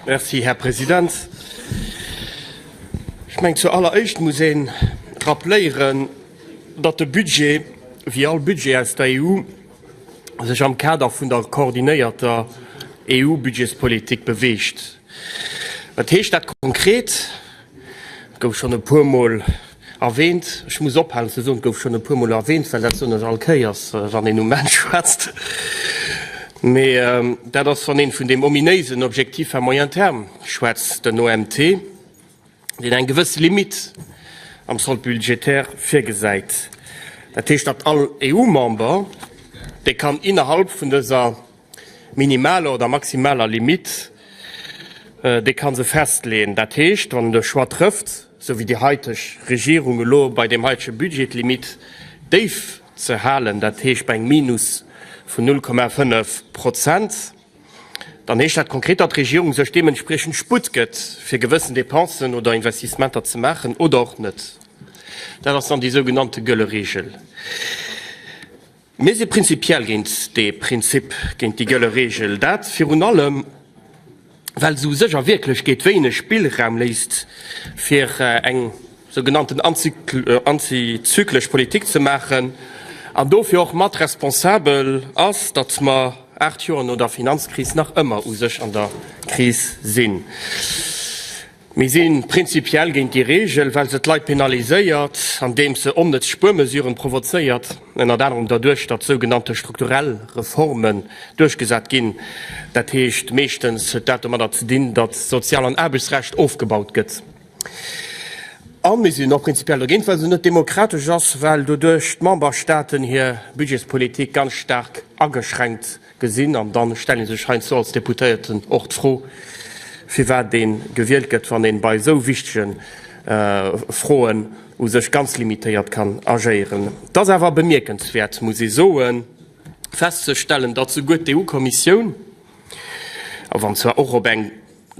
Merci, Här President. Ech mengen, zu alleréischt muss ee rappeléieren, datt de Budget, wéi all Budget aus der EU, sech am Kader vun der koordinéierter EU-Budgetspolitik beweegt. Wat heescht dat konkret? Et gouf schonn e puermol erwähnt. Ech muss ophalen ze soen, et gouf schonn e puermol erwähnt, well dat soen ech all Kéiers, wann een um Enn schwätzt. Mee dat ass, wann een vun deem ominéisen Objectif à moyen terme schwätzt, den OMT, deen eng gewëss Limite am Solde budgétaire virgesäit. Dat heescht, datt all EU-Member, dee kann innerhalb vun dëser minimaler oder maximaler Limite, dee ka se festleeën. Dat heescht, wann en de Choix trëfft, esou wéi déi haiteg Regierung elo bei deem haitege Budget d'Limite déif ze halen, dat heescht bei engem Minus vun 0,5 Prozent, dann heescht dat konkret, datt d'Regierung sech deementspriechend Sputt gëtt, fir gewëssen Dépensen oder Investissementer ze maachen oder och net. Dat ass dann déi sougenannte gëlle Regel. Mir si prinzipiell géint dee Prinzip, géint déi gëlle Regel. Dat virun allem, well se u sech a Wierklechkeet wéineg Spillraum léisst, fir eng sou genannten antizyklesch Politik ze maachen, an dofir och mat responsabel ass, datt mer 8 Joer no der Finanzkris nach ëmmer u sech an der Kris sinn. Mir si prinzipiell géint déi Reegel, well se d'Leit penaliséiert, andeems se onnëtz Spuermesuren provozéiert, ënnert anerem derduerch, datt sougenannte strukturell Reformen duerchgesat ginn. Dat heescht, meeschtens huet dat domadder ze dinn, datt Sozial an Aarbechtsrecht ofgebaut gëtt. A mir sinn och prinzipiell dogéint, well se net demokratesch ass, well doduerch d'Memberstaaten hir Budgetspolitik ganz staark ageschränkt Gesinn. An dann stellt ee sech heiansdo als Deputéierten och d'Fro, firwat ee gewielt gëtt, wann ee bei esou wichtege Froen u sech ganz limitéiert kann agéieren. Et ass awer bemierkenswäert, muss ee soen, festzestellen, datt souguer d'EU-Kommissioun, a wann zwar och op eng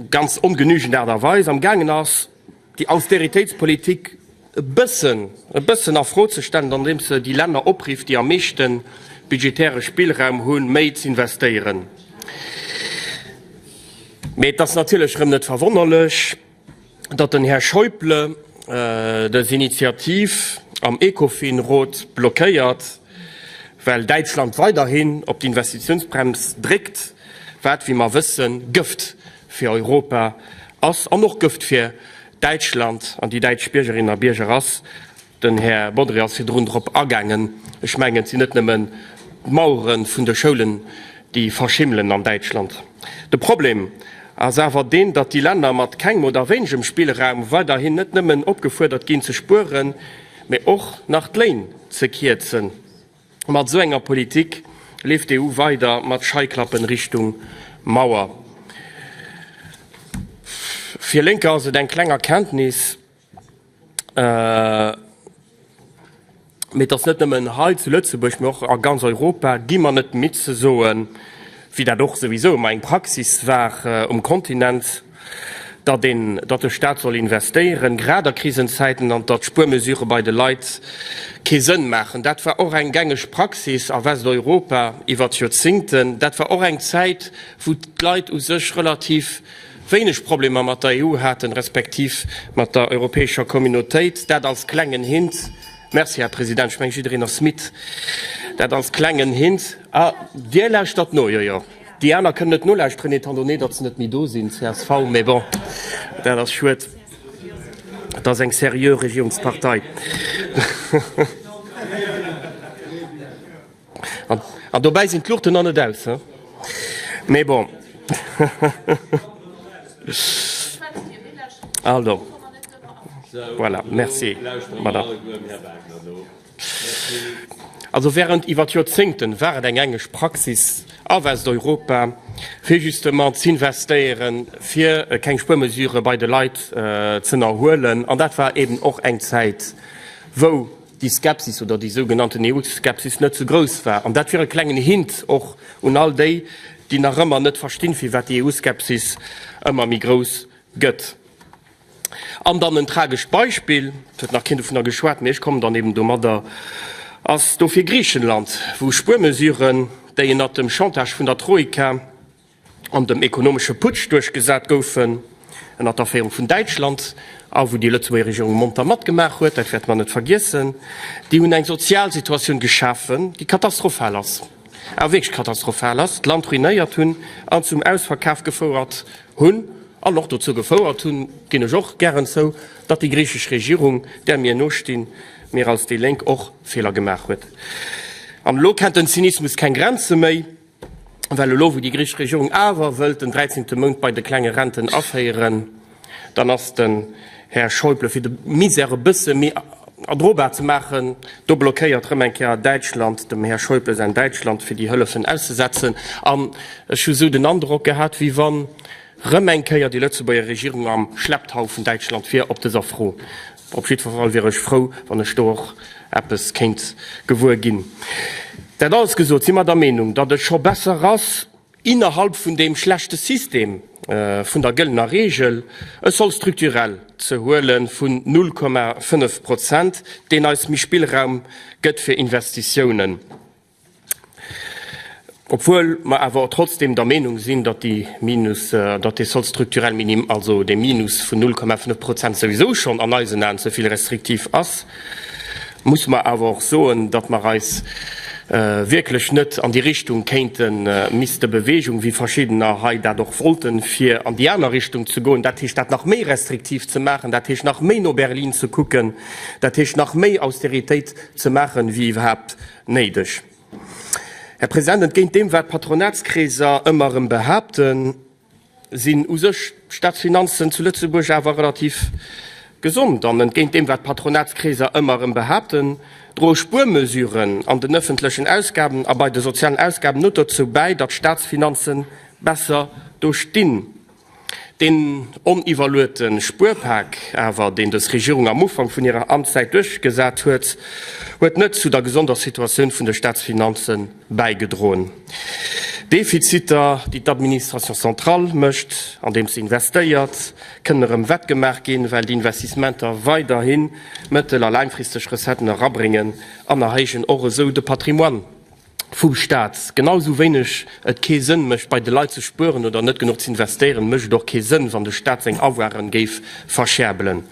ganz ongenügend Aart a Weis, amgaangen ass, déi Austeritéitspolitik e bëssen, e bëssen a Fro ze stellen, andeems se déi Länner oprifft, déi am meeschte budgetäre Spillraum hunn, méi z'investéieren. Mee et ass natierlech erëm net verwonnerlech, datt den Här Schäuble dës Initiativ am Ecofin-Rot blockéiert, well Däitschland weiderhin op d'Investitiounsbrems dréckt, wat, wéi mer wëssen, Gëft fir Europa ass an och Gëft fir Däitschland an déi däitsch Biergerinnen a Bierger ass. Den Här Bodry ass virdrun drop agaangen. Ech mengen, et sinn net nëmmen d'Mauere vun de Schoulen, déi verschimmelen an Däitschland. De Problem ass awer deen, datt déi Länner mat kengem oder wéinegem Spillraum weiderhin net nëmmen opgefuerdert ginn ze spueren, mä och nach d'Léin ze kierzen. Mat esou enger Politik leeft d'EU weider mat Scheiklappen Richtung Mauer. Fir Lénker ass et eng kleng Erkenntnis, mee et ass net nëmmen hei zu Lëtzebuerg, mee och a ganz Europa gi mer net midd ze soen, wéi dat och souwisou ëmmer eng Praxis war um Kontinent, datt een, datt de Staat soll investéieren, grad a Krisenzäiten, an datt Spuermesurë bei de Leit kee Sënn maachen. Dat war och eng gängeg Praxis a Westeuropa iwwer d'Joerzingten. Dat war och eng Zäit, wou d'Leit u sech relativ wéineg Problemer mat der EU haten, respektiv mat der Europäescher Communautéit. Dat als klengen Hint. Merci, Här President. Ech mengen, jiddereen ass midd. Dat als klengen Hint. Ah, Dir lauschtert no, jo, jo. Déi aner kënnen net nolauschteren, étant donné, datt se net méi do sinn, csv, mais bon, dat ass schued. Et ass eng seriö Regierungspartei. An dobäi sinn d'Luuchten nach net aus, he? Mais bon. Also, voilà, merci, Madame. Also während iwwer Joerzéngten war et eng gängeg Praxis a Westeuropa, fir justement z'investéieren, fir keng Spuermesurë bei de Leit z'ënnerhuelen. An dat war eben och eng Zäit, wou déi Skepsis oder déi sougenannten EU-Skepsis net sou grouss war. An dat wier e klengen Hint och un all déi, déi nach ëmmer net verstinn, firwat déi EU-Skepsis ëmmer méi grouss gëtt. An dann en tragescht Beispill, et huet nach keen dovunner geschwat, mee ech kommen dann eben domadder, ass dofir Griichenland, wou Spuermesuren, déi ënnert dem Chantage vun der Troika. an dem ekonomesche Putsch duerchgesat goufen, ënner der Féierung vun Däitschland, a wou déi Lëtzebuerger Regierung monter matgemaach huet, dat wäerte mer net vergiessen, déi hunn eng sozial Situatioun geschafen, déi katastrophal ass, awer wierklech katastrophal ass, d'Land ruinéiert hunn an zum Ausverkaf gefouert hunn an och dozou gefouert hunn, ginn ech och gären zou, datt déi griichesch Regierung, där mir nostinn, mir als déi Lénk, och Feeler gemaach huet. An elo kennt den Zynismus keng Grenze méi. Well elo, wou déi griichesch Regierung awer wëllt den dräizéngte Mount bei de klenge Renten aféieren, dann ass den Här Schäuble, fir de Misär e bësse méi erdrobar ze maachen, do blockéiert rëm eng Kéier Däitschland, dem Här Schäuble säin Däitschland, fir déi Hëllefen auszesetzen. An ech hu sou den Androck gehat, wéi wann rëm eng Kéier déi Lëtzebuerger Regierung am Schlepptau vun Däitschland wier op dëser Fro. Op jiddwer Fall wier ech frou, wann ech do och eppes kéint gewuer ginn. Dat alles gesot, si mer der Meenung, datt et scho besser ass, innerhalb vun deem schlechte System vun der gëllener Regel e Solde structurel ze huele vun 0,5 Prozent, deen eis méi Spillraum gëtt fir Investitiounen. Obwuel mer awer trotzdem der Meenung sinn, datt déi Minus, datt dee Solde structurel minim, also dee Minus vun 0,5 Prozent souwisou schonn an eisen Aen ze vill restriktiv ass, musse mer awer och soen, datt mer eis wierklech net an déi Richtung kéinte misste Bewegung, wéi verschiddener hei dat och wollten, fir an déi aner Richtung ze goen, dat heescht dat nach méi restriktiv ze maachen, dat heescht nach méi no Berlin ze kucken, dat heescht nach méi Austeritéit ze maachen, wéi iwwerhaapt néideg. Här President, entgéint deem, wat d'Patronatskreeser ëmmer erëm behaapten, sinn u sech d'Staatsfinanzen zu Lëtzebuerg awer relativ gesond. An entgéint deem, wat d'Patronatskreeser ëmmer erëm behaapten, droe Spuermesuren an den ëffentlechen Ausgaben a bei de sozialen Ausgaben net dozou bäi, datt d'Staatsfinanze besser do stinn. Deen oniwwerluete Spuerpak awer, deen dës Regierung am Ufank vun hirer Amtszäit duerchgesat huet, huet net zu der gesonder Situatioun vun de Staatsfinanze bäigedroen. Defiziter, déi d'Administration centrale mécht, andeems se investéiert, kënnen erëm wettgemaach ginn, well déi Investissementer weiderhi mëttel a laangfristeg Recetten erabréngen an erhéijen och esou de Patrimoine. vum Staat. Genau esou wéineg et kee Sënn mécht, bei de Leit ze spueren oder net genuch ze investéieren, mécht et och kee Sënn, wann de Staat seng Avoiren géif verscherbelen.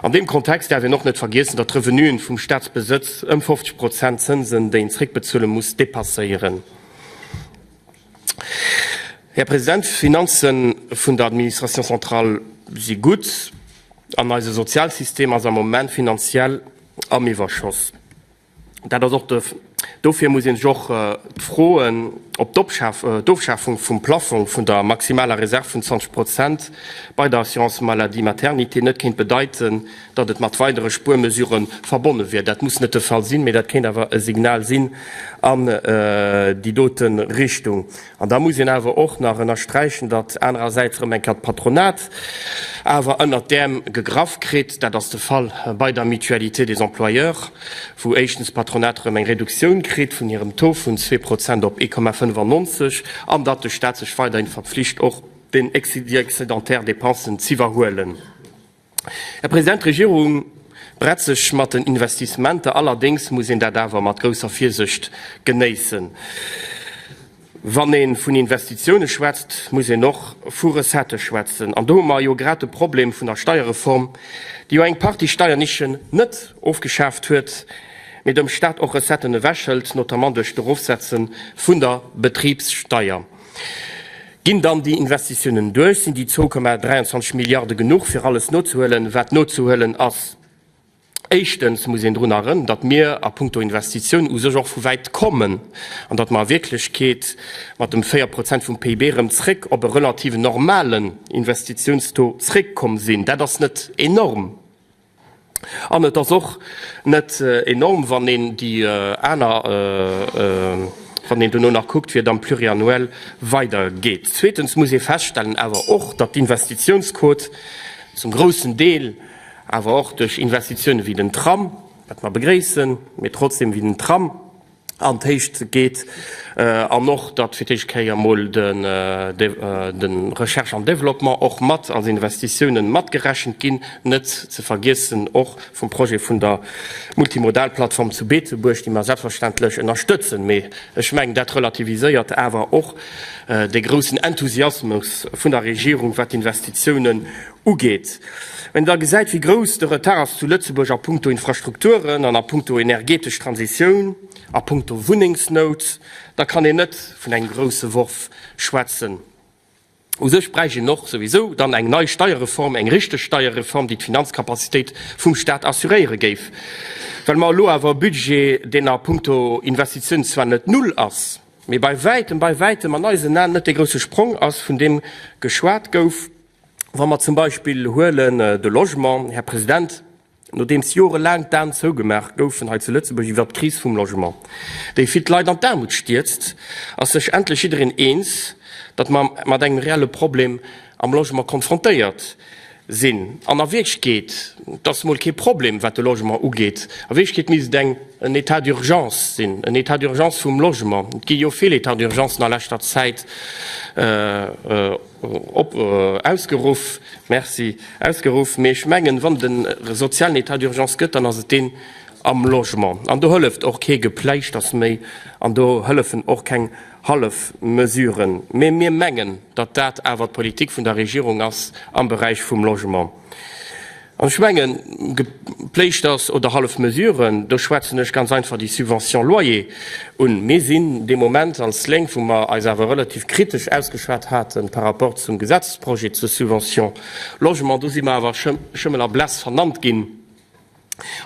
An deem Kontext däerf een och net vergiessen, datt d'Revenuen vum Staatsbesëtz ëm 50 Prozent d'Zënsen, déi een zréckbezuele muss, dépasséieren. Här President, d'Finanze vun der Administration centrale si gutt an eise Sozialsystem ass am Moment finanziell am Iwwerschoss. Dat ass och de, dofir muss ee sech och froen, ob d'Ofschafung vum Plafong vun der maximaler Reserv vun 20 Prozent bei der Assurance maladie-maternité net kéint bedeiten, datt et mat weidere Spuermesurë verbonne wier. Dat muss net de Fall sinn, mee dat kéint awer e Signal sinn an déi dote Richtung. An da muss een awer och nach ënnersträichen, datt anerersäits erëm eng Kéier d'Patronat awer ënnert d'Äerm gegraff kritt. Dat ass de Fall bei der Mutualité des employeurs, wou éischtens d'Patronat erëm eng Reduktioun kritt vun hirem Taux vun 2 Prozent op 1,95 an datt de Stat sech weiderhin verpflicht, och déi excédentaire Dépensen z'iwwerhuelen. Här President, d'Regierung brett sech mat den Investissementer. Allerdéngs muss een dat awer mat grousser Virsicht genéissen. Wann ee vun Investitioune schwätzt, muss een och vu Recettë schwätzen. An do hu mer jo grad de Problem vun der Steierreform, déi jo eng Partie Steiernischen net ofgeschaaft huet, mee dem Stat och Recetten ewechhëlt, notamment duerch d'Erofsetze vun der Betribssteier. Ginn dann déi Investitiounen duerch? Sinn déi 2,23 Milliarde genuch, fir alles nozehuelen, wat nozehuelen ass? Éischtens muss een drun erënneren, datt mir a puncto Investitioun u sech och vu wäit kommen an datt mer a Wierklechkeet mat dem 4 Prozent vum PIB erëm zréck op e relativen normalen Investitiounstaux zréckkomm sinn. Dat ass net enorm. An et ass och net enorm, wann een déi aner, wann een dono nach kuckt, wéi et am Pluriannuel weidergeet. Zweetens muss ee feststellen awer och, datt d'Investitiounsquot zum groussen Deel awer och duerch Investitiounen wéi den Tram, wat mer begréissen, mee trotzdem wéi den Tram, an d'Héicht geet. An och, datt fir d'éischt Kéier emol de Recherche an Développement och mat als Investitiounen matgerechent ginn. Net ze vergiessen och vum Projet vun der Multimodalplattform zu Beetebuerg, déi mer selbstverständlech ënnerstëtzen. Mee ech mengen, dat relativiséiert awer och dee groussen Enthusiasmus vun der Regierung, wat d'Investitiounen ugeet. Wann een da gesäit, wéi grouss de Retard ass zu Lëtzebuerg a puncto Infrastrukturen an a puncto energetesch Transitioun, A puncto Wunnengsnout, da kann een net vun engem grousse Worf schwätzen. U sech bräicht een och souwisou dann eng nei Steierreform, eng richteg Steierreform, déi d'Finanzcapacitéit vum Staat assuréiere géif. Well mer elo awer e Budget, deen a puncto Investitioun zwar net null ass, mee bei wäitem, bei wäitem an eisen Aen net dee grousse Sprong ass, vun deem geschwat gouf, wa mer zum Beispill huelen de Logement, Här President, Nodeems jorelaang d'Aen zougemaach goufen hei zu Lëtzebuerg iwwert d'Kris vum Logement, déi vill d'Leit an d'Aarmut stierzt, ass sech endlech jiddereen eens, datt mer mat engem reelle Problem am Logement konfrontéiert sinn. An a Wierklechkeet, et ass mol kee Problem, wat de Logement ugeet, a Wierklechkeet misst et eng en État d'urgence sinn, en État d'urgence vum Logement. Et gi jo vill États d'urgencen a leschter Zäit Op, ausgeruff, merci, ausgeruff. Mee ech mengen, wann et e sozialen État d'urgence gëtt, dann ass et deen am Logement. An do hëlleft och kee Gepläischters méi an do hëllefen och keng hallef Mesuren. Mee mir mengen, datt dat awer d'Politik vun der Regierung ass am Beräich vum Logement. An ech mengen, Gepléischters oder hallef Mesuren, do schwätzen ech ganz einfach déi Subvention loyer un. Mir sinn dee Moment als Lénk, wou mer eis awer relativ kritesch ausgeschwat hate par rapport zum Gesetzesprojet zur Subvention logement, do si mer awer Schëmmel a Bless vernannt ginn.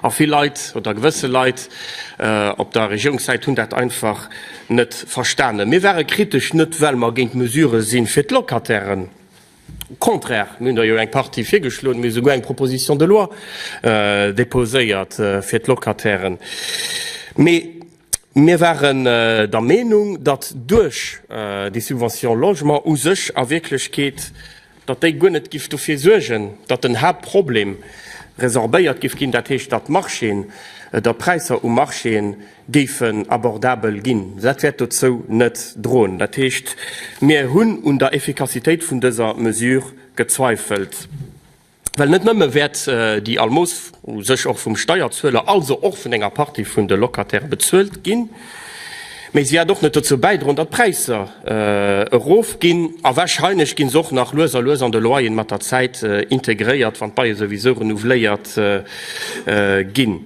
A vill Leit oder gewësse Leit op der Regierungssäit hunn dat einfach net verstanen. Mir ware kritesch net, well mer géint Mesurë si fir d'Locatairen, Au contraire, mir hunn der jo eng Partie virgeschloen, mir hu souguer eng Proposition de loi déposéiert fir d'Locatairen. Mee mir waren der Meenung, datt duerch déi Subvention logement u sech a Wierklechkeet, datt déi guer net giff dofir suergen, datt den Haaptproblem resorbéiert giff ginn, dat heescht, datt d'Marchéen, datt d'Präisser um Marchéen géifen abordabel ginn. Dat wäert dozou net droen. Dat heescht, mir hunn un der Effikassitéit vun dëser Mesure gezweifelt, well net nëmme wäert déi Almos u sech och vum Steierzueler, also och vun enger Partie vun de Locataire bezuelt ginn, mee si wäert och net dozou bäidroen, datt d'Präisser erofginn. A wahrscheinlech gi se och nach lues a lues an de Loyeren mat der Zäit integréiert, wann d'Baille souwisou renouveléiert ginn.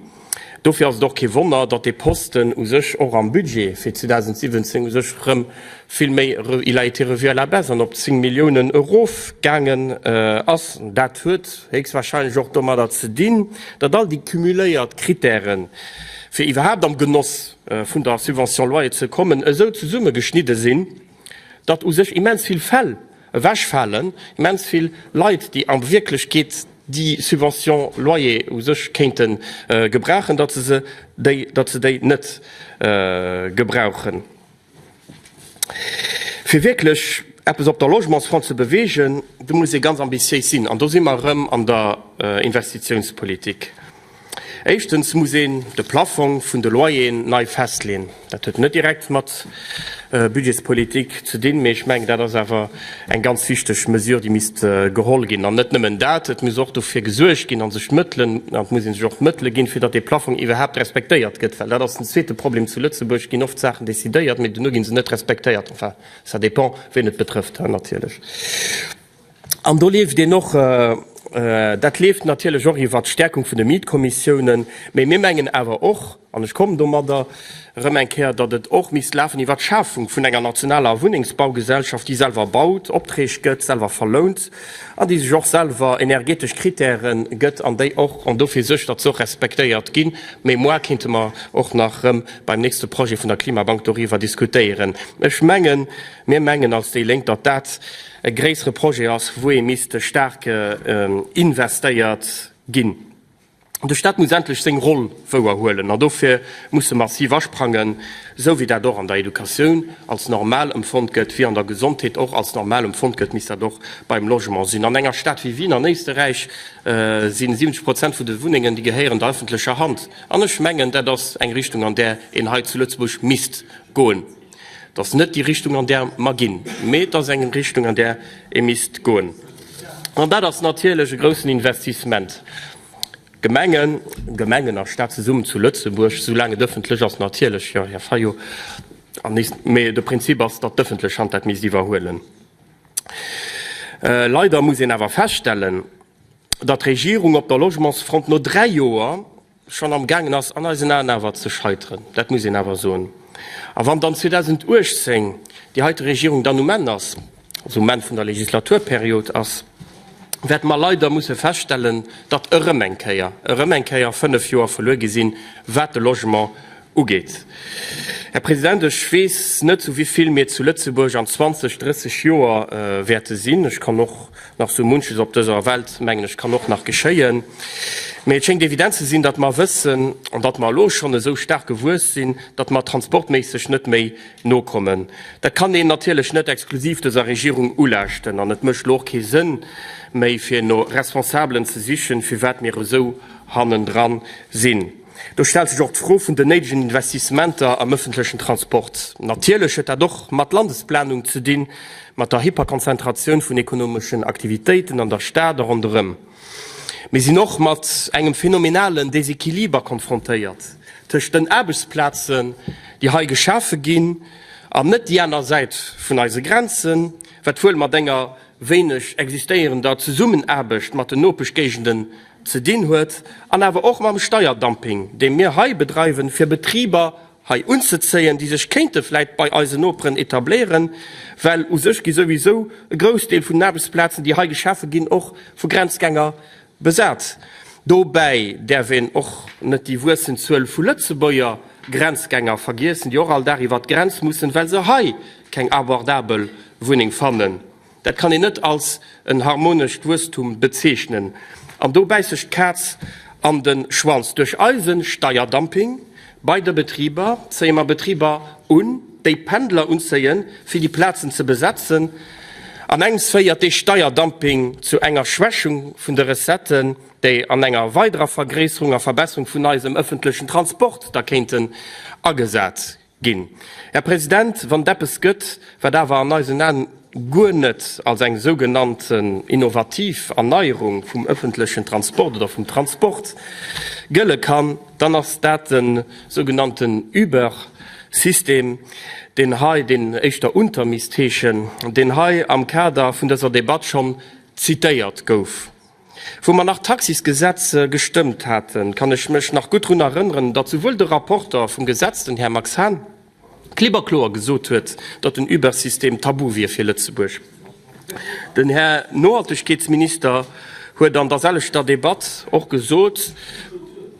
Dofir ass et och kee Wonner, datt dee Posten u sech och am Budget fir 2017 u sech erëm vill méi, il a été revu à la baisse an op 10 Milliounen erofgaangen ass. Dat huet héchstwahrscheinlech och domadder ze dinn, datt all déi cumuléiert Kritären, fir iwwerhaapt am Genoss vun der Subvention loyer ze kommen, esou zesummegeschnidde sinn, datt u sech immens vill Fäll ewechfalen, immens vill Leit, déi a Wierklechkeet déi Subvention loyer u sech kéinte gebrauchen, datt se se déi, datt se déi net gebrauchen. Fir wierklech eppes op der Logementsfront ze beweegen, do muss ee ganz ambitiéis sinn. An do si mer erëm an der Investitiounspolitik. Éischtens muss een de Plaffong vun de Loyeren nei festleeën. Dat huet net direkt mat Budgetspolitik ze dinn, mee ech mengen, dat ass awer eng ganz wichteg Mesure, déi misst geholl ginn. An net nëmmen dat, et muss och dofir gesuergt ginn a sech d'Mëttelen, an et muss ee sech och d'Mëttele ginn, fir datt dee Plaffong iwwerhaapt respektéiert gëtt. Well dat ass den zweete Problem zu Lëtzebuerg, ginn oft Saachen decidéiert, mee duerno gi se net respektéiert. Enfin, ça dépend, wien et betrëfft natierlech. An do leeft een och, dat leeft natierlech och iwwert d'Stärkung vun de Mietkommissiounen, mee mir mengen awer och, an ech kommen domadder erëm eng Kéier, datt et och misst lafen iwwert d'Schafung vun enger nationaler Wunnengsbaugesellschaft, déi selwer baut, Opträg gëtt, selwer verlount an déi sech och selwer energetesch Kritäre gëtt an déi och, an dofir suergt, datt se och respektéiert ginn. Mémoire kéinte mer och nach erëm beim nächste Projet vun der Klimabank doriwwer diskutéieren. Ech mengen, mir mengen als déi Lénk, datt dat e gréissere Projet ass, wou ee misst staark investéiert ginn. De Staat muss endlech seng Roll wouer huelen an dofir muss e massiv asprangen, esou wéi dat och an der Educatioun als normal empfonnt gëtt, wéi an der Gesondheet och als normal empfonnt gëtt, misst dat och beim Logement sinn. An enger Stad wéi Wien an Éisterräich si 70 Prozent vun de Wunnengen, déi gehéieren der ëffentlecher Hand. An ech mengen, dat ass eng Richtung, an där een hei zu Lëtzebuerg misst goen. Et ass net déi Richtung, an där mer ginn, mee et ass eng Richtung, an där ee misst goen. An dat ass natierlech e groussen Investissement. Gemengen, Gemengen a Stat zesummen zu Lëtzebuerg, soulaang et ëffentlech ass natierlech, jo, Här Fayot, an nees, mee de Prinzip ass, datt d'ëffentlech Hand dat misst iwwerhuelen. Leider muss een awer feststellen, datt d'Regierung op der Logementsfront no 3 Joer schonn am gaangen ass, an eisen Aen awer ze scheiteren. Dat muss een awer soen. A wann dann 2018 déi heite Regierung dann um Enn ass, also um Enn vun der Legislaturperiod ass, wäerte mer leider musse feststellen, datt erëm eng Kéier, erëm eng Kéier fënnf Joer verluer gi sinn, wat de Logement ugeet. Här President, ech weess net, zu wivill mir zu Lëtzebuerg an 20, 30 Joer wäerte sinn. Ech kann och nach sou munches op dëser Welt, mengen ech, kann och nach geschéien. Mee et schéngt evident ze sinn, datt mer wëssen an datt mer elo schonn esou staark gewuess sinn, datt mer transportméisseg net méi nokommen. Dat kann een natierlech net exklusiv dëser Regierung ulaaschten an et mécht elo och kee Sënn méi, fir no Responsabelen ze sichen, firwat mir esou hannendran sinn. Do stellt sech och d'Fro vun den néidegen Investissementer am ëffentlechen Transport. Natierlech huet dat och mat Landesplanung ze dinn, mat der Hyperkonzentratioun vun ekonomeschen Aktivitéiten an der Stad a ronderëm. Mir sinn och mat engem phänomenalen Desequiliber konfrontéiert tëscht den Aarbechtsplazen, déi hei geschafe ginn, an net déi aner Säit vun eise Grenzen, wat wuel mat enger wéineg existéierender Zesummenaarbecht mat den Nopeschgéigenden ze dinn huet, an awer och mam Steierdumping, dee mir hei bedreiwen, fir Betriber hei unzezéien, déi sech kéinte vläit bei eisen Noperen etabléieren, well u sech gi souwisou e Groussdeel vun den Aarbechtsplazen, déi hei geschafe ginn, och vu Grenzgänger besat. Dobäi däerf een och net déi wuessend Zuel vu Lëtzebuerger Grenzgänger vergiessen, déi och all Dag iwwert d'Grenz mussen, well se hei keng abordabel Wunneng fannen. Dat kann een net als en harmonescht Wuesstum bezeechnen. An do bäisst sech d'Kaz an de Schwanz. Duerch eise Steierdumping bei de Betriber zéie mer Betriber un, déi Pendler unzéien, fir déi Plazen ze besetzen. An engems féiert dee Steierdumping zu enger Schwächung vun de Recetten, déi an enger weiderer Vergréisserung a Verbesserung vun eisem ëffentlechen Transport da kéinten agesat Ginn. Här President, wann et eppes gëtt, wat awer an eisen Aen guer net als eng sougenannten innovativ Erneierung vum öffentlechen Transport oder vum Transport gëlle kann, dann ass dat de sougenannten Uber-System, deen hei, deen éischter unter misst heeschen, deen hei am Kader vun dëser Debatt schonn zitéiert gouf. Wou mer nach d'Taxisgesetz gestëmmt haten, kann ech mech nach gutt drun erënneren, datt souwuel de Rapporter vum Gesetz, den Här Max Hahn, klipp a kloer gesot huet, datt den Uber-System tabu wier fir Lëtzebuerg. Den Här Nohaltegkeetsminister huet an darselwechter Debatt och gesot,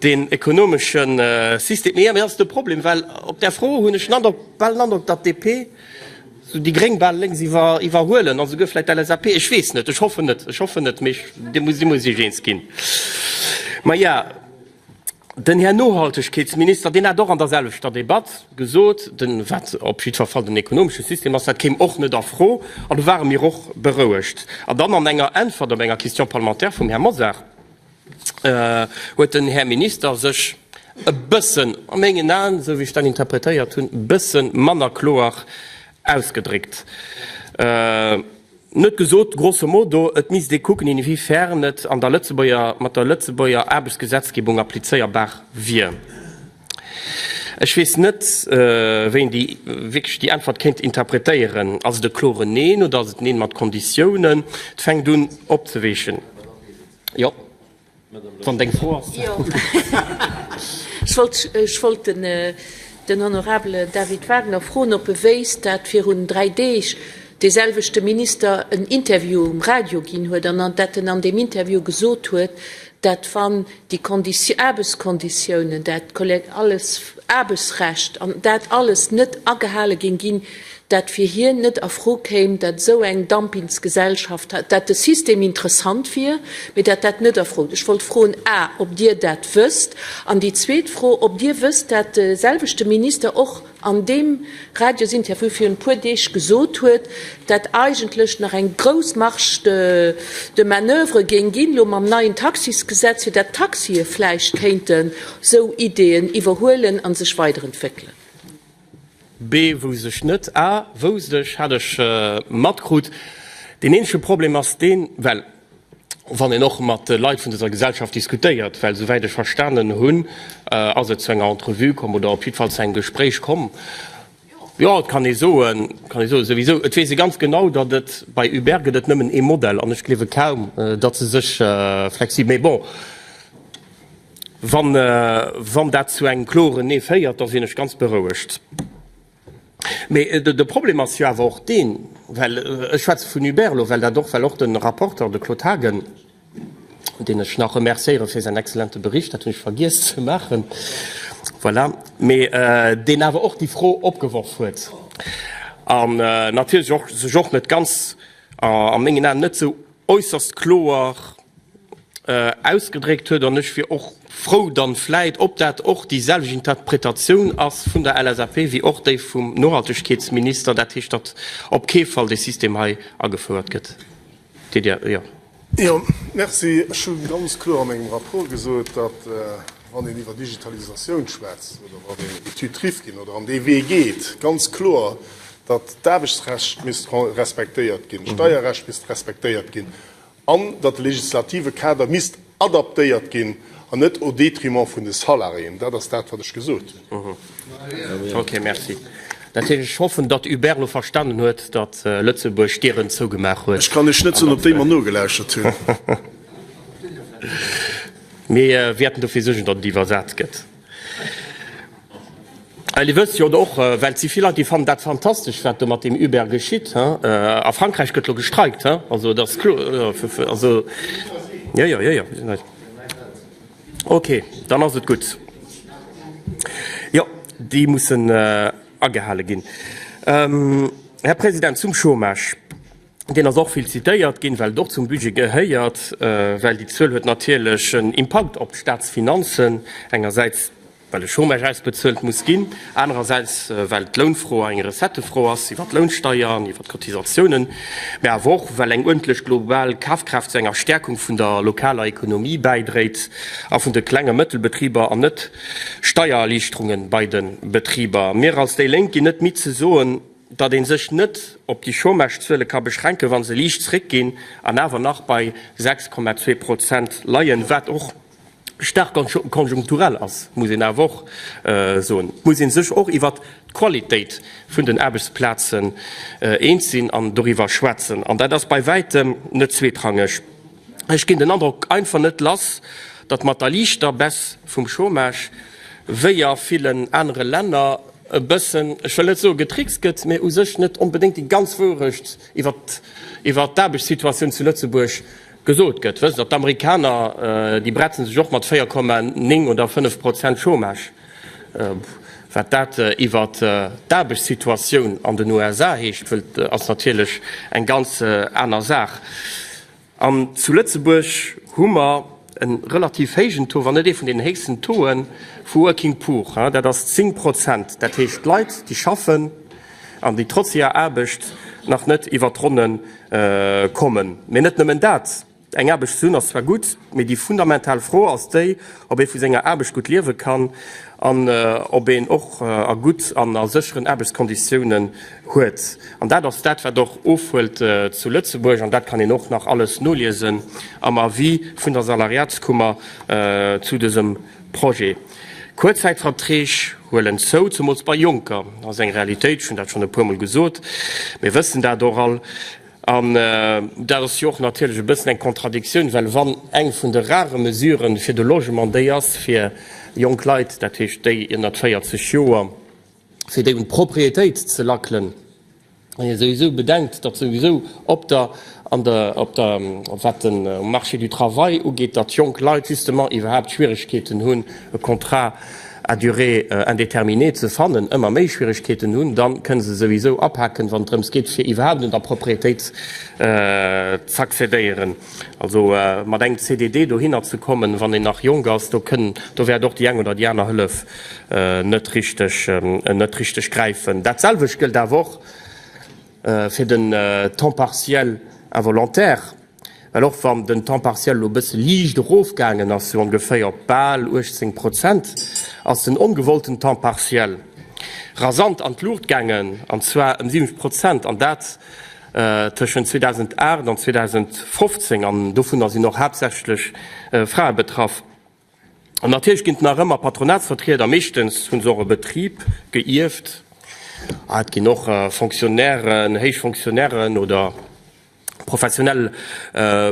deen ekonomesche System, mee dat ass de Problem, well op där Fro hunn ech den Androck, bal den Androck, datt d'DP, Sou déi Gréng bal lénks iwwer iwwerhuelen an souguer vläit d'LSAP, ech weess net, ech hoffen net, ech hoffen net, mee dir musst, dir musst iech eens ginn. Maja, den Här Nohaltegkeetsminister, deen hat och an der selwechter Debatt gesot, den, wat op jiddwer Fall den ekonomesche System ass, dat kéim och net a Fro, an do ware mir och berouegt. An dann an enger Äntwert op enger Question parlementaire vum Här Mosar, huet den Här Minister sech e bëssen, a mengen Aen, esou wéi ech dat interpretéiert hunn, e bësse manner kloer ausgedréckt. En huet gesot, grosso modo, et misst ee kucken, inwiefern et an der Lëtzebuerger, mat der Lëtzebuerger Aarbechtsgesetzgebung applizéierbar wier. Ech weess net, wéi een déi, wierklech déi Äntwert kéint interpretéieren. Ass et e kloren Neen oder ass et Neen mat Konditiounen? Et fänkt un opzeweechen. Jo, wann deng Fro ass. Jo, ech wollt, ech wollt den, den honorabele David Wagner froen, ob e wéisst, dat virun 3 Deeg deeselwechte Minister en Interview um Radio ginn huet an an dat en an deem Interview gesot huet, dat wann déi Konditio-, Aarbechtskonditiounen, dat Kollek-, alles Aarbechtsrecht an dat alles net agehale géing ginn, dat fir hien net a Fro kéim, dat esou eng Dumpingsgesellschaft, dat de System interessant wier, mee dat dat net a Fro. Ech wollt froen, a ob Dir dat wësst, an déi zweet Fro, ob Dir wësst, dat de selwechte Minister och an deem Radiosinterview virun e puer Deeg gesot huet, dat eigentlech nach eng grouss Marge de de manoeuvre géing ginn, elo mam neien Taxisgesetz, fir dat d'Taxie vläicht kéinten esou Ideeën iwwerhuelen a sech weiderentwéckelen. B wousst ech net. A wousst ech, hat ech matkrut. Deen eenzege Problem ass deen, well wann een och mat de Leit vun dëser Gesellschaft diskutéiert, well souwäit ech verstanen hunn, ass et zu enger Entrevue komm oder op jiddwer Fall zu engem Gespréich komm, jo, et kann ee soen, kann ee soen, souwisou, et weess ee ganz genau, datt et bei Uber gëtt et nëmmen ee Modell an ech gleewe kaum, datt se sech flexibel, mee bon, wann, wann dat zu engem kloren Nee féiert, da sinn ech ganz berouegt. Mee de Problem ass jo awer och deen, well ech schwätze vun Uber elo, well dat och, well och de Rapporteur, de Claude Haagen, deen ech nach remerciéiere fir säin exzellente Bericht, dat hunn ech vergiess ze maachen, voilà, mee deen awer och déi Fro opgeworf huet an natierlech och sech och net ganz, a mengen Aen net esou äusserst kloer ausgedréckt huet. An ech wier och frou dann vläit, ob dat och déi selwecht Interpretatioun ass vun der LSAP wéi och déi vum Nohaltegkeetsminister, dat heescht, datt op kee Fall dee System hei agefouert gëtt. Dir, jo. Jo, merci. Ech hu ganz kloer a mengem Rapport gesot, datt, wann een iwwer Digitalisatioun schwätzt oder wann een Etüd Rifkin oder an dee Wee geet, ganz kloer, datt d'Aarbechtsrecht misst respektéiert ginn, d'Steierrecht misst respektéiert ginn an datt de legislative Kader misst adaptéiert ginn an net au détriment vun de Salariéen. Dat ass dat, wat ech gesot hunn. Ok, merci. Dat heescht, ech hoffen, datt Hubert elo verstanen huet, datt Lëtzebuerg d'Dieren zougemaach huet. Ech kann Iech net soen, ob déi mer nogelauschtert hunn. Mir wäerten dofir suergen, datt et iwwersat gëtt. Well Dir wësst jo och, well et si vill Leit, déi fannen dat fantastesch, wat do mat deem Uber geschitt. A Frankräich gëtt elo gestreikt. Also et ass kloer, also jo, jo, jo, jo. Okay, dann ass et gutt. Jo, déi mussen agehale ginn. Här President, zum Chômage. Deen ass och vill zitéiert ginn, well et och zum Budget gehéiert, well déi Zuel huet natierlech en Impakt op d'Staatsfinanzen, engersäits well de Chômage ausbezuelt muss ginn, anerersäits well d'Lounfro eng Recettefro ass iwwer d'Lounsteier an iwwer d'Cotisatiounen, mä awer och well eng uerdentlech global Kafkraaft zu enger Stäerkung vun der lokaler Ekonomie bäidréit a vun de Kleng a Mëttelbetriber an net Steiererliichterunge bei de Betriber. Mir als déi Lénk ginn net midd ze soen, datt ee sech net op déi Chômagezuele ka beschränken, wa se liicht zréckginn an awer nach bei 6,2 Prozent leien, wat och staark konjunkturell ass, muss een awer och soen. Et muss ee sech och iwwert d'Qualitéit vun den Aarbechtsplazen eens sinn an doriwwer schwätzen. An dat ass bei wäitem net zweetrangeg. Ech ginn den Androck einfach net lass, datt mat der liichter Baisse vum Chômage, wéi a villen anere Länner, e bëssen, ech wëll net soe getrickst gëtt, mä u sech net onbedéngt déi ganz Wourecht iwwer iwwer d'Aarbechtssituatioun zu Lëtzebuerg gesot gëtt. Wësst Der, d'Amerikaner, déi bretzen sech och mat 4,9 oder 5 Prozent Chômage. Wat dat iwwer d'Aarbechtssituatioun an den USA heescht, wëllt, ass natierlech eng ganz aner Saach. An zu Lëtzebuerg hu mer e relativ héijen Taux, wann net ee vun deenen héchsten Taux'e vu Working Poor, dat ass 10 Prozent. Dat heescht Leit, déi schaffen an déi trotz hirer Aarbecht nach net iwwer d'Ronne kommen. Mee net nëmmen dat, Eng Aarbecht ze hunn ass zwar gutt, mee déi fundamental Fro ass déi, ob ee vu senger Aarbecht gutt liewe kann an ob een och a gutt an a sécheren Aarbechtskonditiounen huet. An dat ass dat, wat och ofhuelt zu Lëtzebuerg. An dat kann een och nach alles noliesen am Avis vun der Salariatskummer zu dësem Projet. Kuerzzäitverträg huelen zou, zemools bei Jonker. Dat ass eng Realitéit, ech hunn dat schonn e puermol gesot, mir wëssen dat och all. An dat ass jo och natierlech e bëssen eng Contradictioun, well wann eng vun de rare Mesuren fir de Logement déi ass fir jonk Leit, dat heescht déi ënnert 40 Joer, fir déi un d'Propriétéit ze lackelen, wann ee souwisou bedenkt, datt souwisou op der, an der, op der, wat de Marché du travail ugeet, datt jonk Leit justement iwwerhaapt Schwierigkeeten hunn e Contrat à durée indéterminée ze fannen, ëmmer méi Schwierigkeeten hunn, da kënne se souwisou apaken, wann et drëms geet, fir iwwerhaapt un der Propriétéit z'accédéieren. Also mat engem CDD dohinner ze kommen, wann een nach jonk ass, do kënn, do wäert och déi eng oder déi aner Hëllef net richteg, net richteg gräifen. Dat selwecht gëllt awer och fir den Temps partiel involontaire. Well och wann den Temps partiel elo e bësse liicht erofgaangen ass, sou ongeféier op bal 18 Prozent, ass den ongewollten Temps partiel. rasant an d'Luucht gaangen, an zwar ëm 70 Prozent, an dat tëschent 2008 an 2015, an dovunner sinn och haaptsächlech Frae betraff. An natierlech ginn et nach ëmmer Patronatsvertrieder, meeschtens hu se och e Betrib geierft. Et ginn och Fonctionnairen, héich Fonctionnairen oder professionell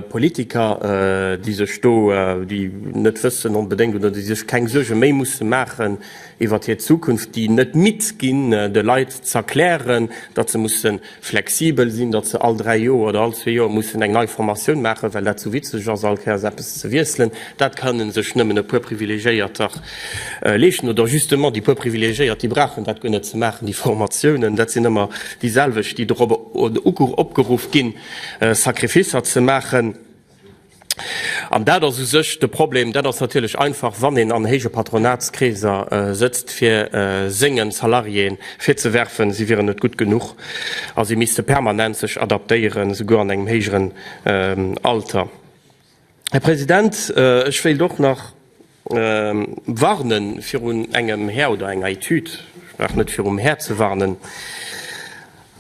Politiker, déi sech do, déi net wëssen onbedéngt oder déi sech keng Suerge méi musse maachen iwwert hir Zukunft, déi net midd ginn, de Leit z'erklären, datt se musse flexibel sinn, datt se all 3 Joer oder all zwee Joer mussen eng nei Formatioun maachen, well dat sou witzeg ass, all Kéiers eppes ze wiesselen. Dat kënne sech nëmmen e puer Privilegiéierter leeschten. Oder justement déi puer Privilegiéiert, déi brauchen dat guer net ze maachen, déi Formatiounen. Dat sinn ëmmer déi selwecht, déi dorop opgeruff ginn, Sacrificer ze maachen. An dat ass u sech de Problem. Dat ass natierlech einfach, wann een an héije Patronatskreeser sëtzt, fir senge Salariéen virzewerfen, si wieren net gutt genuch a si misste permanent sech adaptéieren, souguer an engem héijeren Alter. Här President, ech wéilt och nach warne virun engem Här oder enger Etüd. Ech brauch net virum Här ze warnen.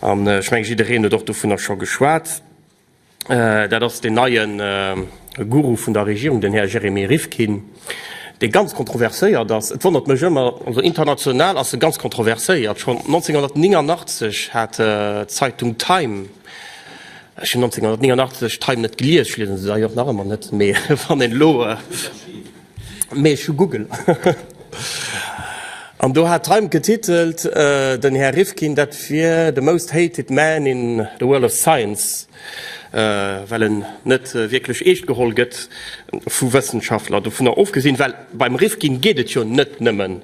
An ech menge jiddereen huet och dovunner scho geschwat. Dat ass deen neie Guru vun der Regierung, den Här Jeremy Rifkin, dee ganz kontroverséiert ass. Et wonnert mech ëmmer, also international ass e ganz kontroverséiert. Schonn 1989 hat d'Zeitung Time, ech hunn 1989 d'Time net gelies, ech liesen se d'ailleurs nach ëmmer net, mee wann een elo, Mee ech hu Google. An do hat d'Time getitelt, den Här Rifkin, dat wier the most hated man in the world of science, well en net wierklech eescht geholl gëtt vu Wëssenschaftler. Dovunner ofgesinn, well beim Rifkin geet et jo net nëmmen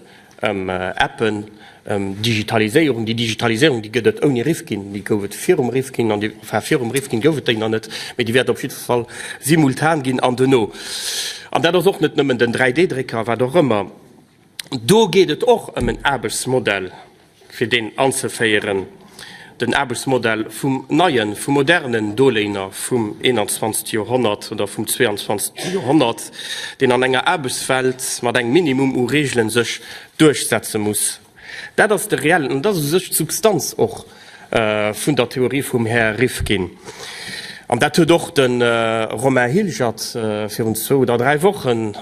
Ëm Appen, ëm Digitaliséierung. Déi Digitaliséierung, déi gëtt et ouni Rifkin, déi gouf et virum Rifkin an déi, enfin virum Rifkin gouf et déi nach net, mee déi wäert op jidde Fall simultan ginn an duerno. An dat ass och net nëmmen den 3D-Drécker, wat och ëmmer. Do geet et och ëm en Aarbechtsmodell, fir deen anzeféieren, den Aarbechtsmodell vum neien, vum modernen Doléiner vum 21. Joerhonnert oder vum 22. Joerhonnert, deen an enger Aarbechtswelt mat engem Minimum u Reegelen sech duerchsetze muss. Dat ass de reellen, an dat ass u sech d'Substanz och vun der Theorie vum Här Rifkin. An dat huet och de Romain Hilgert virun zwou oder dräi Wochen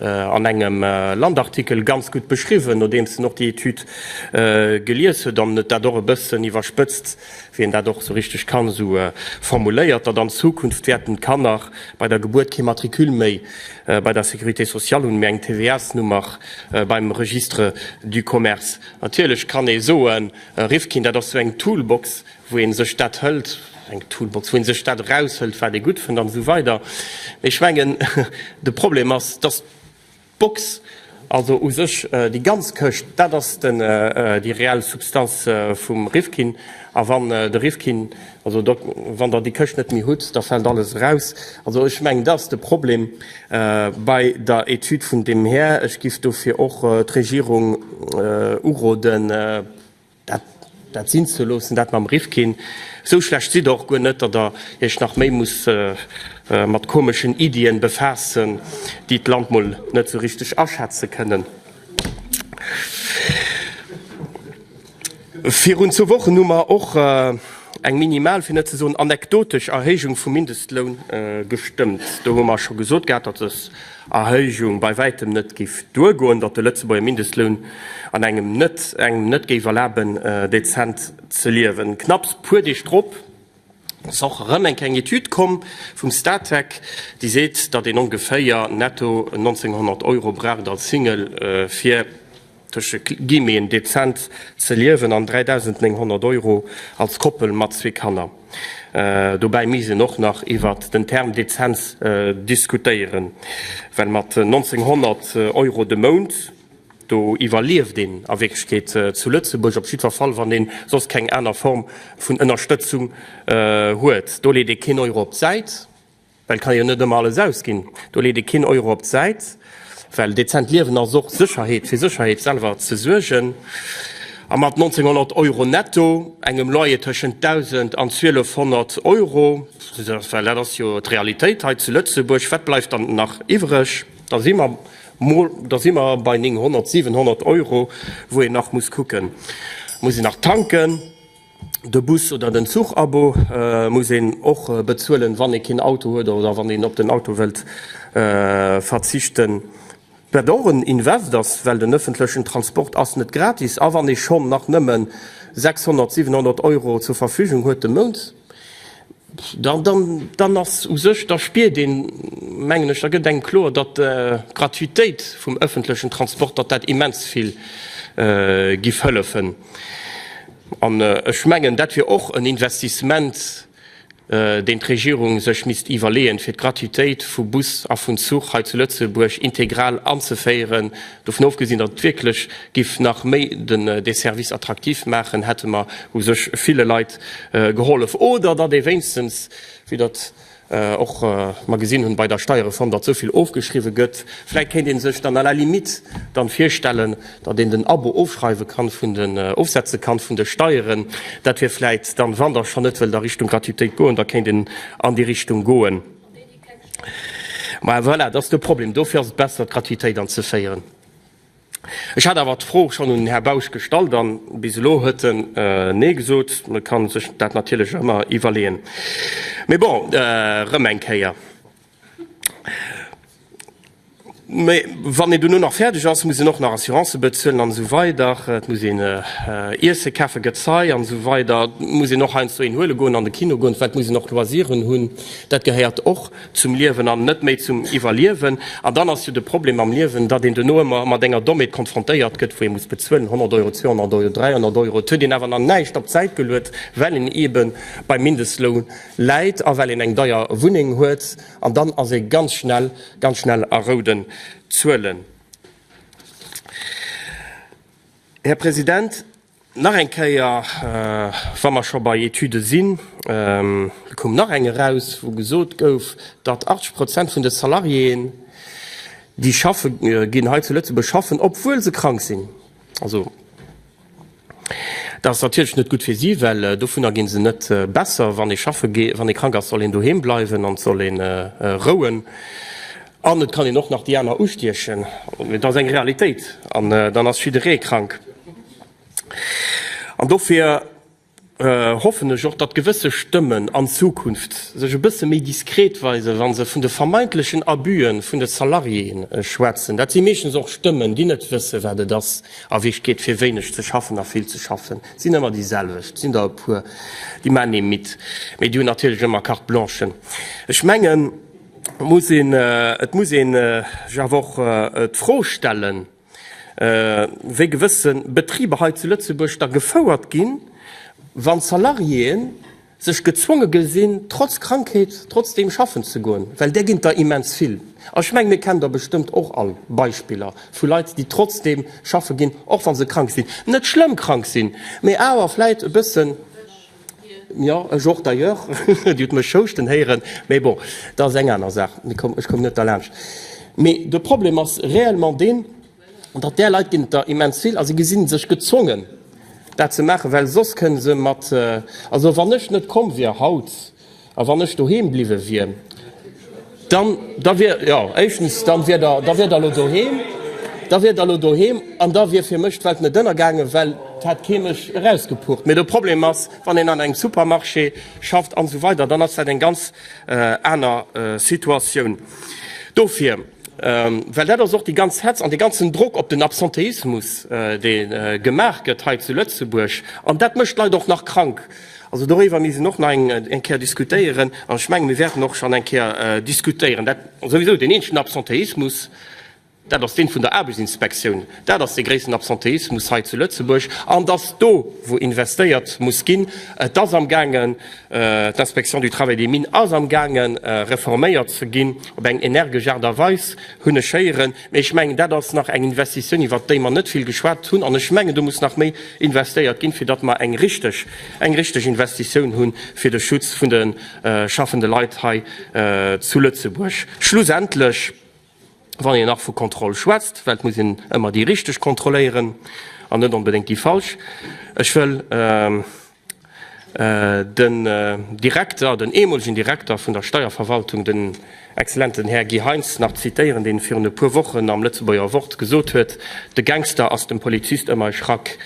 an engem Land-Artikel ganz gutt beschriwwen, nodeems en och déi Etüd gelies huet an et dat och e bëssen iwwerspëtzt, wéi een dat och esou richteg kann, esou formuléiert, datt an Zukunft wäerten d'Kanner bei der Gebuert kee Matricule méi bei der Sécurité sociale hunn, mee eng TVA-s-Nummer beim Registre du commerce. Natierlech kann ee soen, Rifkin, dat ass esou eng Toolbox, wou ee sech dat hëlt, eng Toolbox, wou ee sech dat eraushëlt, wat ee gutt fënnt an esou weider. Mee ech mengen, de Problem ass, dass d'Box, also u sech déi ganz Këscht, dat ass den, déi reell Substanz vum Rifkin. A wann de Rifkin, also do, wann Der déi Këscht net méi hutt, da fält alles eraus. Also ech mengen, dat ass de Problem bei der Etüd vun deem Här. Ech giff dofir och d'Regierung uroden, Dat dat sinn ze loossen, dat mam Rifkin. Esou schlecht sidd Der och guer net, datt Der Iech nach méi musst mat komeschen Iddien befaassen, déi d'Land mol net esou richteg aschätze kënnen. Virun zwou Wochen hu mer och eng minimal, fir net ze soen anekdotesch Erhéijung vum Mindestloun gestëmmt. Do hu mer scho gesot gehat, datt dës Erhéijung bei wäitem net géif duergoen, datt de Lëtzebuerger Mindestloun an engem net engem net géif erlaben, dezent ze liewen. Knapps puer Deeg drop ass och erëm eng kleng Etüd komm vum Statec, déi seet, datt een ongeféier netto 1.900 Euro braucht als Single, fir tësche Guillemeten dezent ze liewen an 3.900 Euro als Koppel mat zwee Kanner. Dobäi misst een och nach iwwert den Term Dezenz diskutéieren, well mat 1.900 Euro de Mount, do iwwerlieft een a Wierklechkeet zu Lëtzebuerg, op jiddwer Fall wann ee soss keng aner Form vun Ënnerstëtzung huet. Do leet ee keen Euro op d'Säit. Well et kann ee jo net ëmmer alles ausginn. Do leet ee keen Euro op d'Säit, well dezent Liewen ass och Sécherheet, fir Sécherheet selwer ze suergen. A mat 1.900 Euro netto, engem Loyer tëschent 1.000 an 1.200 Euro, well dat ass jo d'Realitéit hei zu Lëtzebuerg, wat bleift dann nach iwwreg? Da si mer. Mol, da si mer bei 900, 700 Euro, wou een nach muss kucken, muss een nach tanken, de Bus oder den Zuchabo muss een och bezuelen, wann ee keen Auto huet oder wann een op den Auto wëllt verzichten. Wat och en Invest ass, well den ëffentlechen Transport ass net gratis a wann ee schonn nach nëmme 600, 700 Euro zur Verfügung huet de Mount, dann, dann ass u sech, da spiert een, mengen ech, da gëtt engem kloer, datt d'Gratuitéit vum ëffentlechen Transport, datt dat immens vill giff hëllefen. An ech mengen, dat wier och en Investissement, deen d'Regierung sech misst iwwerleeën, fir d'Gratuitéit vu Bus a vun Zuch hei zu Lëtzebuerg integral anzeféieren. Dovun ofgesinn, datt et wierklech giff nach méi den dee Service attraktiv maachen, hätte mer u sech ville Leit gehollef. Oder datt ee wéinstens, wéi dat och mer gesinn hunn bei der Steierreform, datt esou vill ofgeschriwwe gëtt, vläicht kéint ee sech dann à la limite dann virstellen, datt een den Abo ofschreiwe kann vun den, ofsetze kann vun de Steieren. Dat wier vläicht dann, wann Der schonn net wëllt a Richtung Gratuitéit goen, da kéint een an déi Richtung goen. Mä voilà, dat ass de Problem. Dofir ass et besser, d'Gratuitéit anzeféieren. Ech hat awer d'Fro schonn un den Här Bausch gestallt an bis elo huet en Nee gesot. E ka sech dat natierlech ëmmer iwwerleeën. Mee bon, erëm eng Kéier. Mee wann een duerno nach fäerdeg ass, muss een och nach Assurancë bezuelen an esou weider. Et muss een Iesse kafen, Gezei an esou weider. Et muss een och heiansdo een huele goen, an de Kino goen, well et muss een och Loisiren hunn. Dat gehéiert och zum Liewen an net méi zum Iwwerliewen. An dann ass jo de Problem am Liewen, datt een duerno ëmmer mat enger Dommheet konfrontéiert gëtt, wou ee muss bezuelen, 100 Euro, 200 Euro, 300 Euro. Et huet een awer nach näischt op d'Säit geluet, well een eebe beim Mindestloun läit a well een eng deier Wunneng huet. An dann ass ee ganz schnell, ganz schnell a rouden Zuelen. Här President, nach eng Kéier, wa mer scho bei Etüde sinn, do koum nach eng eraus, wou gesot gouf, datt 80 Prozent vun de Salariéen, déi schaffe ginn hei zu Lëtzebuerg, schaffen, obwuel se krank sinn. Also. Dat ass natierlech net gutt fir si, well dovunner gi se net besser. Wann ee schaffe geet, wann ee krank ass, soll een doheem bleiwen an soll ee rouen. An et kann een och nach déi aner ustiechen. Et ass eng Realitéit an dann ass jidderee krank. An dofir hoffen ech och, datt gewësse Stëmmen an Zukunft sech e bësse méi diskret weisen, wa se vun de vermeintlechen Abüe vun de Salariéen schwätzen. Dat si meeschtens och Stëmmen, déi net wësse wat et ass a wéi et geet fir wéineg ze schaffen a vill ze schaffen. Et sinn ëmmer déi selwecht, et sinn der e puer, déi maachen ee midd, mee déi hunn natierlech ëmmer Carte blanche. Ech mengen, et muss een, et muss ee sech awer och d'Fro stellen, wéi gewësse Betriber hei zu Lëtzebuerg da gefouert ginn, wann d'Salariéen sech gezwonge gesinn, trotz Krankheet trotzdeem schaffen ze goen, well där ginn der immens vill. A ech mengen, mir kennen der bestëmmt och all Beispiller vu Leit, déi trotzdeem schaffe ginn, och wa se krank sinn, net schlëmm krank sinn, mee awer vläit e bëssen. Jo, ech och d'ailleurs. Dir hutt mech houschten héieren, mee bon, dat ass eng aner Saach. Ech koum net derlaanscht. Mee de Problem ass réellement deen, datt där Leit ginn et der immens vill a si gesi sech gezwongen, dat ze maachen, well soss kënne se mat, also wann ech net komm wier haut a wann ech doheem bliwwe wier, Dann, da wier, jo, éischtens, dann wier Der, da wier Der elo doheem, da wier Der elo doheem an da wier fir mech d'Welt net ënnergaangen, well et hätt kee mech erausgepucht. Mee de Problem ass, wann een an engem Supermarché schafft an esou weider, dann ass dat eng ganz aner Situatioun. Dofir, well dat ass och déi ganz Hetz an dee ganzen Drock op den Absenteismus, dee gemaach gëtt hei zu Lëtzebuerg, an dat mécht d'Leit och nach krank. Also doriwwer misst een och nach eng Kéier diskutéieren. An ech mengen, mir wäerten och schonn eng Kéier diskutéieren. Dat souwisou, deen eenzegen Absenteismus, dat ass deen vun der Aarbechtsinspektioun. Dat ass dee gréissten Absenteismus hei zu Lëtzebuerg. An dass do, wou investéiert muss ginn, et ass amgaangen, d'Inspection du Travail des Mines ass amgaangen, reforméiert ze ginn op eng energesch Aart a Weis, hunn ech héieren. Mee ech mengen, dat ass nach eng Investitioun, iwwert déi mer net vill geschwat hunn. An ech mengen, do muss nach méi investéiert ginn, fir datt mer eng richteg, eng richteg Investitioun hu fir de Schutz vun de schaffende Leit hei zu Lëtzebuerg. Schlussendlech, wann een nach vu Kontroll schwätzt, well et muss een ëmmer déi richteg kontrolléieren an net onbedéngt déi falsch, ech wëll, Den Direkter, den ehemolegen Direkter vun der Steierverwaltung, den. exzellenten Här Guy Heintz nach zitéieren, deen virun e puer Wochen am Lëtzebuerger Wort gesot huet, De Gangster ass dem Polizist ëmmer e Schrack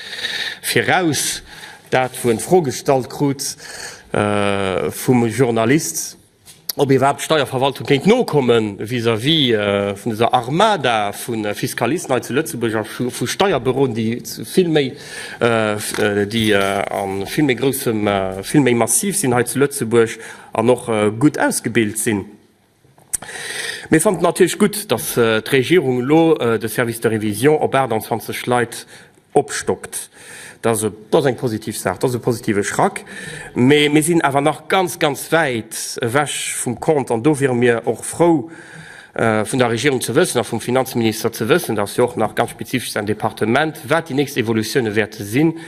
viraus. Dat, wou en d'Fro gestallt krut vum Journalist, ob iwwerhaapt d'Steierverwaltung kéint nokomme vis-à-vis vun dëser Armada vu Fiskalisten hei zu Lëtzebuerg a vu Steierbüroen, déi vill méi, déi a vill méi groussem, vill méi massiv sinn hei zu Lëtzebuerg an och gutt ausgebilt sinn. Mir fannen et natierlech gutt, datt d'Regierung elo de Service de révision op 28 Leit opstockt. Dat ass eng positiv Saach, dat ass e positive Schrack. Mee mir sinn awer nach ganz, ganz wäit ewech vum Compte. An do wiere mir och frou, vun der Regierung ze wëssen a vum Finanzminister ze wëssen, dat ass jo och nach ganz spezifesch säin Departement, wat déi nächst Evolutioune wäerte sinn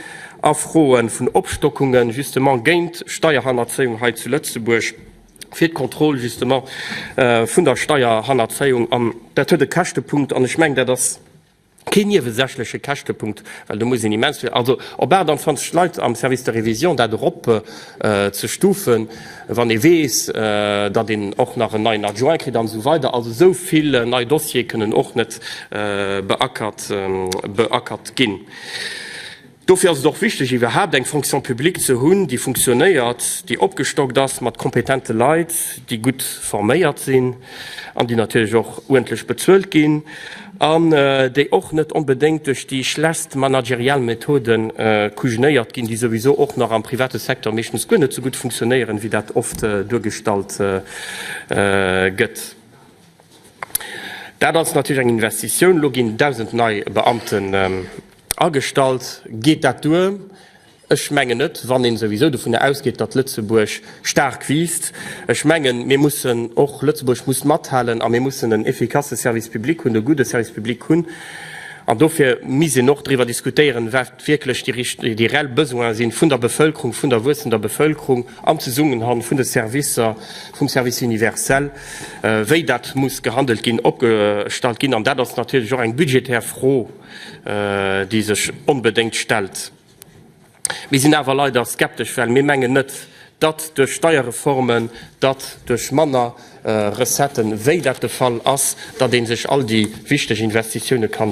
a Froe vun Opstockunge justement géint Steierhannerzéiung hei zu Lëtzebuerg, fir d'Kontroll justement vun der Steierhannerzéiung. An dat huet e Käschtepunkt an ech mengen, dat ass keen niewesächleche Käschtepunkt, well do muss een immens vill, also op 28 Leit am Service de révision dat erop ze stufen, wann ee weess, datt een och nach en neien Adjoint kritt an esou weider. Also esou vill nei Dossiere kënnen och net beackert beackert ginn. Dofir ass et och wichteg, iwwerhaapt eng Fonction publique ze hunn, déi funktionéiert, déi opgestockt ass mat kompetente Leit, déi gutt forméiert sinn an déi natierlech och uerdentlech bezuelt ginn an déi och net onbedéngt duerch déi schlechtst managerial Methode kujenéiert ginn, déi souwisou och nach am private Secteur meeschtens guer net sou gutt funktionéieren, wéi dat oft duergestallt gëtt. Dat ass natierlech eng Investitioun. Elo ginn 1.000 nei Beamten Agestallt. Geet dat duer? Ech mengen net, wann een souwisou dovunner ausgeet, datt Lëtzebuerg staark wiisst. Ech mengen, mir mussen och, Lëtzebuerg muss mathalen a mir mussen en efficace Service public hunn, e gudde Service public hunn. An dofir misst een och driwwer diskutéieren, wat wierklech déi déi reell Besoine sinn vun der Bevëlkerung, vun der wuessender Bevëlkerung am Zesummenhang vun de Servicer, vum Service universel, wéi dat muss gehandelt ginn, opgestallt ginn. An dat ass natierlech och eng budgetär Fro. déi sech onbedéngt stellt. Mir sinn awer leider skeptesch, well mir mengen net, datt duerch Steierreformen, datt duerch manner Recetten, wéi dat de Fall ass, datt ee sech all déi wichteg Investitioune ka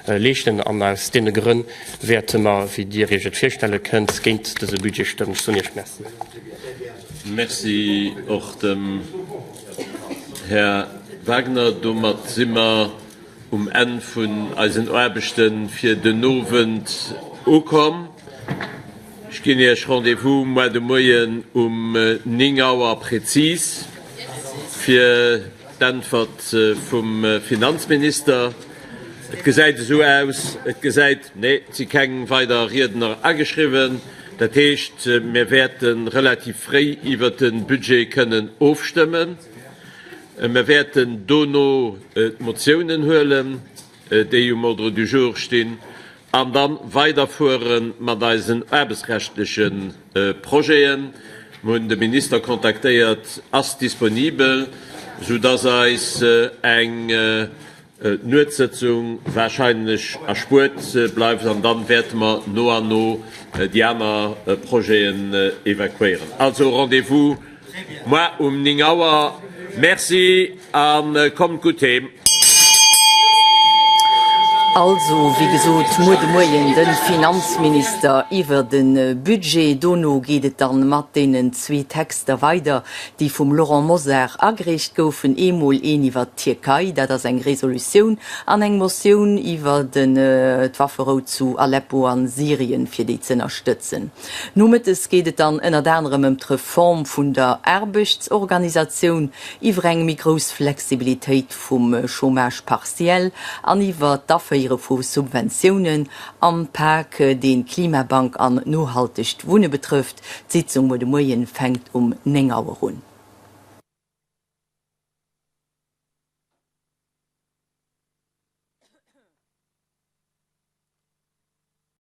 leeschten. An aus deene Grënn wäerte mer, wéi Dir Iech et virstelle kënnt, géint dëse Budget stëmmen. Ech soen Iech Merci. Merci och dem Här Wagner. Domat si mer um Enn vun eisen Aarbechte fir den Owend ukomm. Ech ginn Iech Rendez-vous moar de Moien um 9 Auer prezis fir d'Äntwert vum Finanzminister. Et gesäit esou aus, et gesäit, nee, et si keng weider Riedner ageschriwwen. Dat heescht, mir wäerte relativ fréi iwwert de Budget kënnen ofstëmmen. Mir wäerten dono d'Motiounen huelen, déi um Ordre du jour stinn, an da weiderfuere mat eisen aarbechtsrechtleche Projeten. Mir hunn de Minister kontaktéiert, ass disponibel, soudass eis eng D'Nuetssëtzung wahrscheinlech erspuert bleift an dann wäerte mer no an no déi aner Projeten evakuéieren. Also Rendez-vous moar um 9 Auer. Merci a kommt gutt heem. Also, wéi gesot, muer de Moien de Finanzminister iwwer de Budget. Dono geet et dann mat deenen zwee Texter weider, déi vum Laurent Mosar agereecht goufen, eemol een iwwert d'Tierkei, dat ass eng Resolutioun, an eng Motioun iwwer d'Wafferou zu Aleppo a Syrien, fir déi z'ënnerstëtzen. Nomëttes geet et dann ënnert anerem ëm d'Reform vun der Aarbechtsorganisatioun, iwwer eng méi grouss Flexibilitéit vum Chômage partiel an iwwer d'Aféiere vu Subventiounen am Pak, deen d'Klimabank an nohaltegt Wunne betrëfft. D'Sitzung muer de Moien fänkt um 9 Auer un.